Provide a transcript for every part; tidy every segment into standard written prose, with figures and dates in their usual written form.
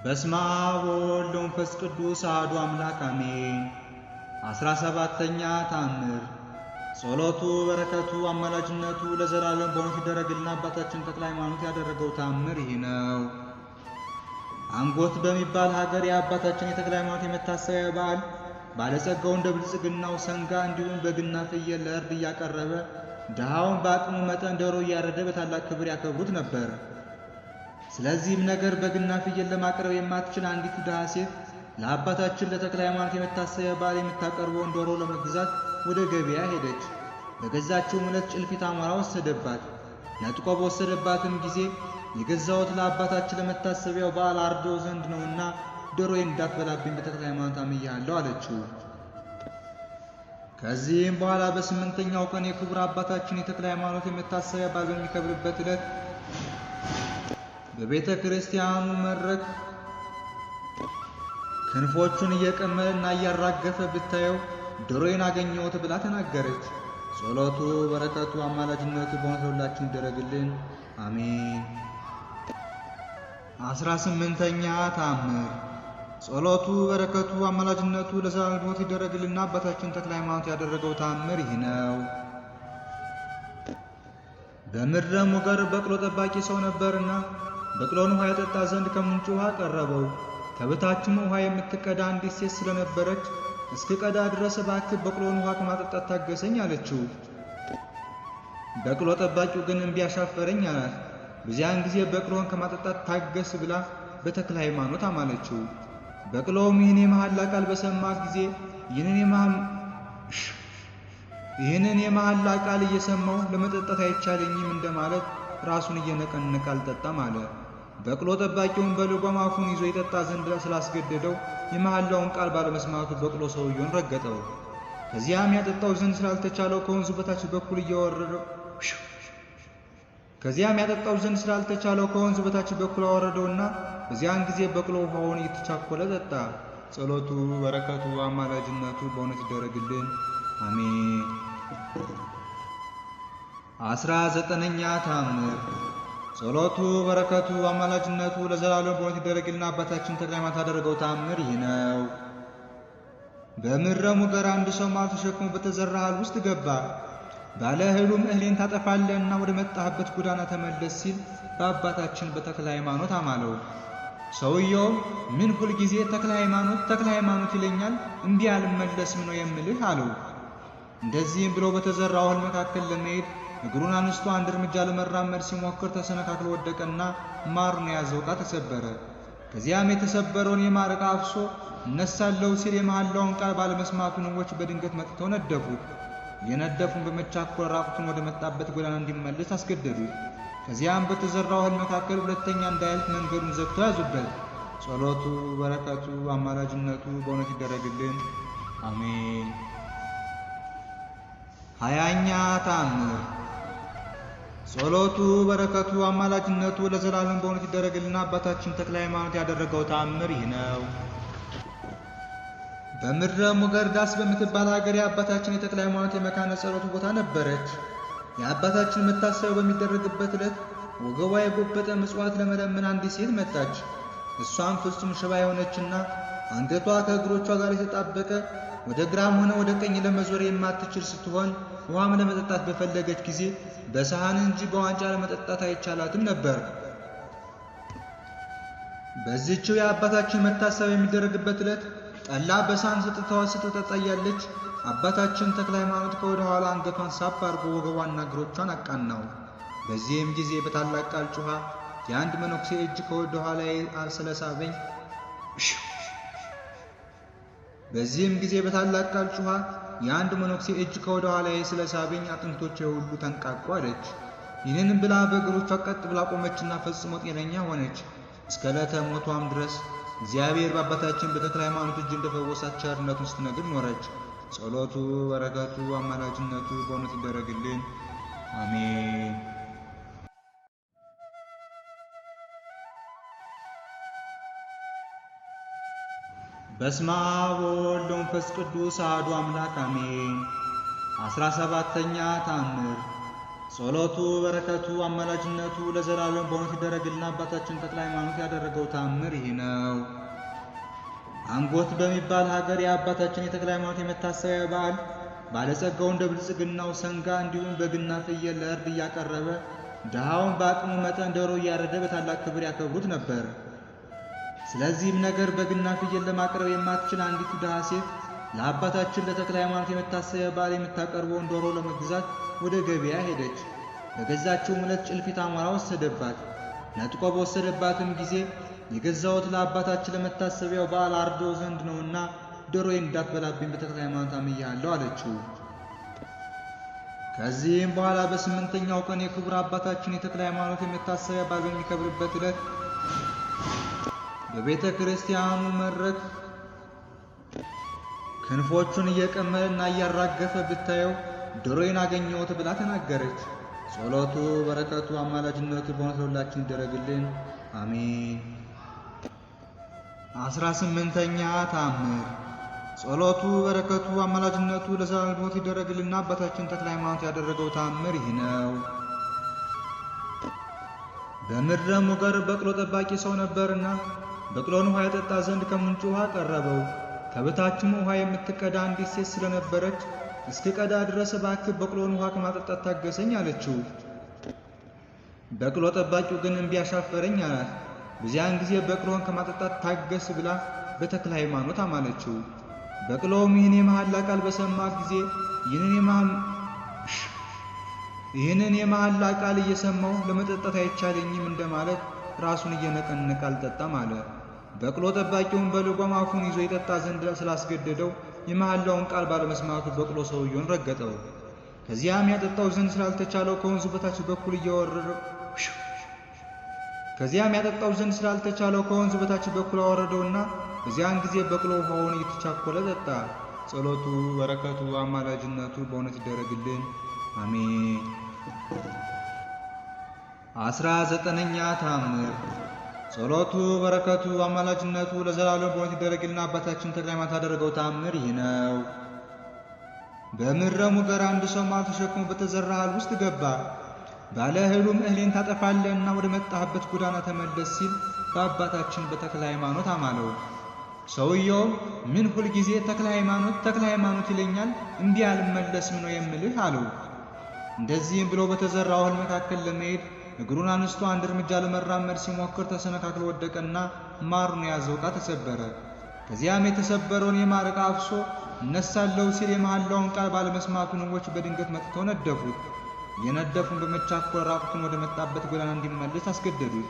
በስመ አብ ወወልድ ወመንፈስ ቅዱስ አሐዱ አምላክ አሜን። 17ኛ ተአምር። ጸሎቱ በረከቱ አማላጅነቱ ለዘላለም በእውነት ይደረግልና አባታችን ተክለ ሃይማኖት ያደረገው ተአምር ይህ ነው። አንጎት በሚባል ሀገር የአባታችን የተክለ ሃይማኖት የመታሰቢያ በዓል ባለጸጋው እንደ ብልጽግናው ሰንጋ እንዲሁም በግና ፍየል ለእርድ እያቀረበ ድሃውን በአቅሙ መጠን ዶሮ እያረደ በታላቅ ክብር ያከብሩት ነበር። ስለዚህም ነገር በግና ፍየል ለማቅረብ የማትችል አንዲት ድሃ ሴት ለአባታችን ለተክለ ሃይማኖት የመታሰቢያ በዓል የምታቀርበውን ዶሮ ለመግዛት ወደ ገበያ ሄደች። በገዛችውም ዕለት ጭልፊት አሞራ ወሰደባት። ነጥቆ በወሰደባትም ጊዜ የገዛሁት ለአባታችን ለመታሰቢያው በዓል አርደው ዘንድ ነውና ዶሮዬን እንዳትበላብኝ በተክለ ሃይማኖት አምያለሁ አለችው። ከዚህም በኋላ በስምንተኛው ቀን የክቡር አባታችን የተክለ ሃይማኖት የመታሰቢያ በዓል በሚከብርበት ዕለት በቤተ ክርስቲያኑ መድረክ ክንፎቹን እየቀመለና እያራገፈ ብታየው ዶሮዬን አገኘሁት ብላ ተናገረች። ጸሎቱ በረከቱ አማላጅነቱ በእውነት ለሁላችን ይደረግልን፣ አሜን። 18ኛ ተአምር። ጸሎቱ በረከቱ አማላጅነቱ ለዘላለም በእውነት ይደረግልና አባታችን ተክለ ሃይማኖት ያደረገው ተአምር ይህ ነው። በምድረ ሙገር በቅሎ ጠባቂ ሰው ነበርና በቅሎን ውሃ ያጠጣ ዘንድ ከምንጩ ውሃ ቀረበው። ከበታችም ውሃ የምትቀዳ አንዲት ሴት ስለነበረች እስክቀዳ ድረስ እባክህ በቅሎን ውሃ ከማጠጣት ታገሰኝ አለችው። በቅሎ ጠባቂው ግን እምቢ አሻፈረኝ አላት። በዚያን ጊዜ በቅሎን ከማጠጣት ታገስ ብላ በተክለ ሃይማኖት አማለችው። በቅሎውም ይህን የመሐላ ቃል በሰማ ጊዜ ይህንን የመሐላ ቃል እየሰማው ለመጠጣት አይቻለኝም እንደማለት ራሱን እየነቀነቀ አልጠጣም አለ። በቅሎ ጠባቂውን በልጓም አፉን ይዞ የጠጣ ዘንድ ስላስገደደው የመሐላውን ቃል ባለመስማቱ በቅሎ ሰውየውን ረገጠው። ከዚያም ያጠጣው ዘንድ ስላልተቻለው ከወንዙ በታች በኩል እየወረደው ከዚያም ያጠጣው ዘንድ ስላልተቻለው ከወንዙ በታች በኩል አወረደውና በዚያን ጊዜ በቅሎ ውሃውን እየተቻኮለ ጠጣ። ጸሎቱ በረከቱ አማላጅነቱ በእውነት ይደረግልን፣ አሜን። 19ኛ ተአምር። ጸሎቱ በረከቱ አማላጅነቱ ለዘላለም በእውነት ይደረግልና አባታችን ተክለ ሃይማኖት ያደረገው ተአምር ይህ ነው። በምድረ ሙገር አንድ ሰው ማር ተሸክሞ በተዘራ እህል ውስጥ ገባ። ባለ እህሉም እህሌን ታጠፋለህና ወደ መጣህበት ጎዳና ተመለስ ሲል በአባታችን በተክለ ሃይማኖት አማለው። ሰውየውም ምን ሁል ጊዜ ተክለ ሃይማኖት ተክለ ሃይማኖት ይለኛል፣ እምቢ አልመለስም ነው የምልህ አለው። እንደዚህም ብሎ በተዘራው እህል መካከል ለመሄድ እግሩን አንስቶ አንድ እርምጃ ለመራመድ ሲሞክር ተሰነካክሎ ወደቀና ማሩን የያዘው ዕቃ ተሰበረ። ከዚያም የተሰበረውን የማር ዕቃ አፍሶ እነሳለሁ ሲል የመሐላውን ቃል ባለመስማቱ ንቦች በድንገት መጥተው ነደፉት። የነደፉን በመቻኮል ራቁቱን ወደ መጣበት ጎዳና እንዲመለስ አስገደዱት። ከዚያም በተዘራው እህል መካከል ሁለተኛ እንዳያልፍ መንገዱን ዘግተው ያዙበት። ጸሎቱ በረከቱ አማላጅነቱ በእውነት ይደረግልን፣ አሜን። 20ኛ ተአምር። ጸሎቱ በረከቱ አማላጅነቱ ለዘላለም በእውነት ይደረግልና አባታችን ተክለ ሃይማኖት ያደረገው ተአምር ይህ ነው። በምድረ ሙገር ዳስ በምትባል ሀገር የአባታችን የተክለ ሃይማኖት የመካነ ጸሎቱ ቦታ ነበረች። የአባታችን መታሰቢያው በሚደረግበት ዕለት ወገቧ የጎበጠ ምጽዋት ለመለመን አንዲት ሴት መጣች። እሷም ፍጹም ሽባ የሆነችና አንገቷ ከእግሮቿ ጋር የተጣበቀ ወደ ግራም ሆነ ወደ ቀኝ ለመዞር የማትችል ስትሆን ውሃም ለመጠጣት በፈለገች ጊዜ በሰሃን እንጂ በዋንጫ ለመጠጣት አይቻላትም ነበር። በዚህችው የአባታችን መታሰቢያ የሚደረግበት ዕለት ጠላ በሳህን ሰጥተዋት ስትጠጣ እያለች አባታችን ተክለ ሃይማኖት ከወደ ኋላ አንገቷን ሳብ አድርጎ ወገቧና እግሮቿን አቃናው። በዚህም ጊዜ በታላቅ ቃል ጮኻ የአንድ መነኩሴ እጅ ከወደ ኋላ ስለሳበኝ በዚህም ጊዜ በታላቅ ቃል ጮኻ የአንድ መነኩሴ እጅ ከወደ ኋላዬ ስለሳበኝ አጥንቶቼ ሁሉ ተንቃቁ አለች። ይህንንም ብላ በእግሮቿ ቀጥ ብላ ቆመችና ፈጽሞ ጤነኛ ሆነች። እስከ ዕለተ ሞቷም ድረስ እግዚአብሔር በአባታችን በተክለ ሃይማኖት እጅ እንደፈወሳት ቸርነቱን ስትነግር ኖረች። ጸሎቱ በረከቱ አማላጅነቱ በእውነት ይደረግልን፣ አሜን። በስመ አብ ወወልድ ወመንፈስ ቅዱስ አሐዱ አምላክ አሜን። 17ኛ ተአምር። ጸሎቱ በረከቱ አማላጅነቱ ለዘላለም በእውነት ይደረግልና አባታችን ተክለ ሃይማኖት ያደረገው ተአምር ይህ ነው። አንጎት በሚባል ሀገር የአባታችን የተክለ ሃይማኖት የመታሰቢያ በዓል ባለጸጋው እንደ ብልጽግናው ሰንጋ እንዲሁም በግና ፍየል ለእርድ እያቀረበ ድሃውን በአቅሙ መጠን ዶሮ እያረደ በታላቅ ክብር ያከብሩት ነበር። ስለዚህም ነገር በግና ፍየል ለማቅረብ የማትችል አንዲቱ ድሃ ሴት ለአባታችን ለተክለ ሃይማኖት የመታሰቢያ በዓል የምታቀርበውን ዶሮ ለመግዛት ወደ ገበያ ሄደች። በገዛችውም ዕለት ጭልፊት አሞራ ወሰደባት። ነጥቆ በወሰደባትም ጊዜ የገዛሁት ለአባታችን ለመታሰቢያው በዓል አርዶ ዘንድ ነውና ዶሮዬን እንዳትበላብኝ በተክለ ሃይማኖት አምያለሁ አለችው። ከዚህም በኋላ በ8ኛው ቀን የክቡር አባታችን የተክለ ሃይማኖት የመታሰቢያ በዓል በሚከብርበት ዕለት በቤተ ክርስቲያኑ መድረክ ክንፎቹን እየቀመለና እያራገፈ ብታየው ዶሮዬን አገኘሁት ብላ ተናገረች። ጸሎቱ በረከቱ አማላጅነቱ በእውነት ለሁላችን ይደረግልን፣ አሜን። 18ኛ ተአምር። ጸሎቱ በረከቱ አማላጅነቱ ለዘላለም በእውነት ይደረግልና አባታችን ተክለ ሃይማኖት ያደረገው ተአምር ይህ ነው። በምድረ ሙገር በቅሎ ጠባቂ ሰው ነበርና በቅሎን ውሃ ያጠጣ ዘንድ ከምንጩ ውሃ ቀረበው። ከበታችም ውሃ የምትቀዳ አንዲት ሴት ስለነበረች እስክቀዳ ድረስ እባክህ በቅሎን ውሃ ከማጠጣት ታገሰኝ አለችው። በቅሎ ጠባቂው ግን እምቢ አሻፈረኝ አላት። በዚያን ጊዜ በቅሎን ከማጠጣት ታገስ ብላ በተክለ ሃይማኖት አማለችው። በቅሎውም ይህን የመሐላ ቃል በሰማ ጊዜ ይህንን የመሐላ ቃል እየሰማው ለመጠጣት አይቻለኝም እንደማለት ራሱን እየነቀነቀ አልጠጣም አለ። በቅሎ ጠባቂውን በልጓም አፉን ይዞ የጠጣ ዘንድ ስላስገደደው የመሐላውን ቃል ባለመስማቱ በቅሎ ሰውየውን ረገጠው። ከዚያም ያጠጣው ዘንድ ስላልተቻለው ከወንዙ በታች በኩል እየወረደው ከዚያም ያጠጣው ዘንድ ስላልተቻለው ከወንዙ በታች በኩል አወረደውና በዚያን ጊዜ በቅሎ ውሃውን እየተቻኮለ ጠጣ። ጸሎቱ በረከቱ አማላጅነቱ በእውነት ይደረግልን፣ አሜን። 19ኛ ተአምር። ጸሎቱ በረከቱ አማላጅነቱ ለዘላለም በእውነት ይደረግልና አባታችን ተክለ ሃይማኖት ያደረገው ተአምር ይህ ነው። በምድረ ሙገር አንድ ሰው ማር ተሸክሞ በተዘራ እህል ውስጥ ገባ። ባለ እህሉም እህሌን ታጠፋለህና ወደ መጣህበት ጎዳና ተመለስ ሲል በአባታችን በተክለ ሃይማኖት አማለው። ሰውየውም ምን ሁል ጊዜ ተክለ ሃይማኖት ተክለ ሃይማኖት ይለኛል፣ እምቢ አልመለስም ነው የምልህ አለው። እንደዚህም ብሎ በተዘራው እህል መካከል ለመሄድ እግሩን አንስቶ አንድ እርምጃ ለመራመድ ሲሞክር ተሰነካክሎ ወደቀና ማሩን የያዘው ዕቃ ተሰበረ። ከዚያም የተሰበረውን የማር ዕቃ አፍሶ እነሳለሁ ሲል የመሐላውን ቃል ባለመስማቱ ንቦች በድንገት መጥተው ነደፉት። የነደፉን በመቻኮል ራቁቱን ወደ መጣበት ጎዳና እንዲመለስ አስገደዱት።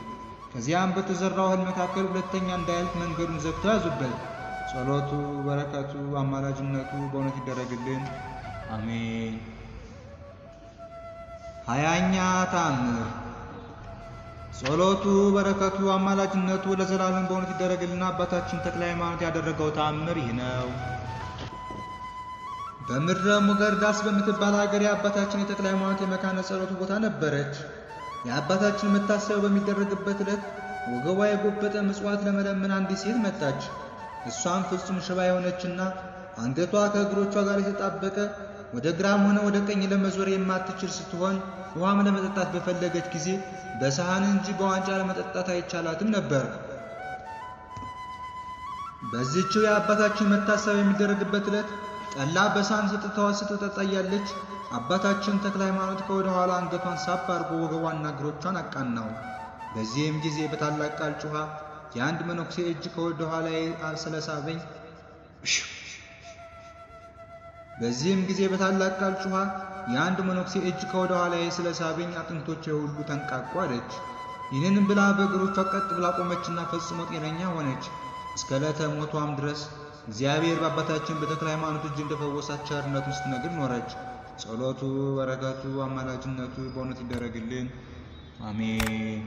ከዚያም በተዘራው እህል መካከል ሁለተኛ እንዳያልፍ መንገዱን ዘግተው ያዙበት። ጸሎቱ በረከቱ አማላጅነቱ በእውነት ይደረግልን፣ አሜን። 20ኛ ተአምር። ጸሎቱ በረከቱ አማላጅነቱ ለዘላለም በእውነት ይደረግልና አባታችን ተክለ ሃይማኖት ያደረገው ተአምር ይህ ነው። በምድረ ሙገር ዳስ በምትባል ሀገር የአባታችን የተክለ ሃይማኖት የመካነ ጸሎቱ ቦታ ነበረች። የአባታችን መታሰቢያው በሚደረግበት ዕለት ወገቧ የጎበጠ ምጽዋት ለመለመን አንዲት ሴት መጣች። እሷም ፍጹም ሽባ የሆነችና አንገቷ ከእግሮቿ ጋር የተጣበቀ ወደ ግራም ሆነ ወደ ቀኝ ለመዞር የማትችል ስትሆን ውሃም ለመጠጣት በፈለገች ጊዜ በሰሃን እንጂ በዋንጫ ለመጠጣት አይቻላትም ነበር። በዚህችው የአባታችን መታሰቢያ የሚደረግበት ዕለት ጠላ በሳህን ሰጥተዋት ስትጠጣ እያለች አባታችን ተክለ ሃይማኖት ከወደ ኋላ አንገቷን ሳብ አድርጎ ወገቧና እግሮቿን አቃናው። በዚህም ጊዜ በታላቅ ቃል ጮኻ የአንድ መነኩሴ እጅ ከወደ ኋላ ስለሳበኝ በዚህም ጊዜ በታላቅ ቃል ጮኻ የአንድ መነኩሴ እጅ ከወደ ኋላዬ ስለሳበኝ አጥንቶቼ ሁሉ ተንቃቁ አለች። ይህንንም ብላ በእግሮቿ ቀጥ ብላ ቆመችና ፈጽሞ ጤነኛ ሆነች። እስከ ዕለተ ሞቷም ድረስ እግዚአብሔር በአባታችን በተክለ ሃይማኖት እጅ እንደፈወሳት ቸርነቱን ስትነግር ኖረች። ጸሎቱ በረከቱ አማላጅነቱ በእውነት ይደረግልን፣ አሜን።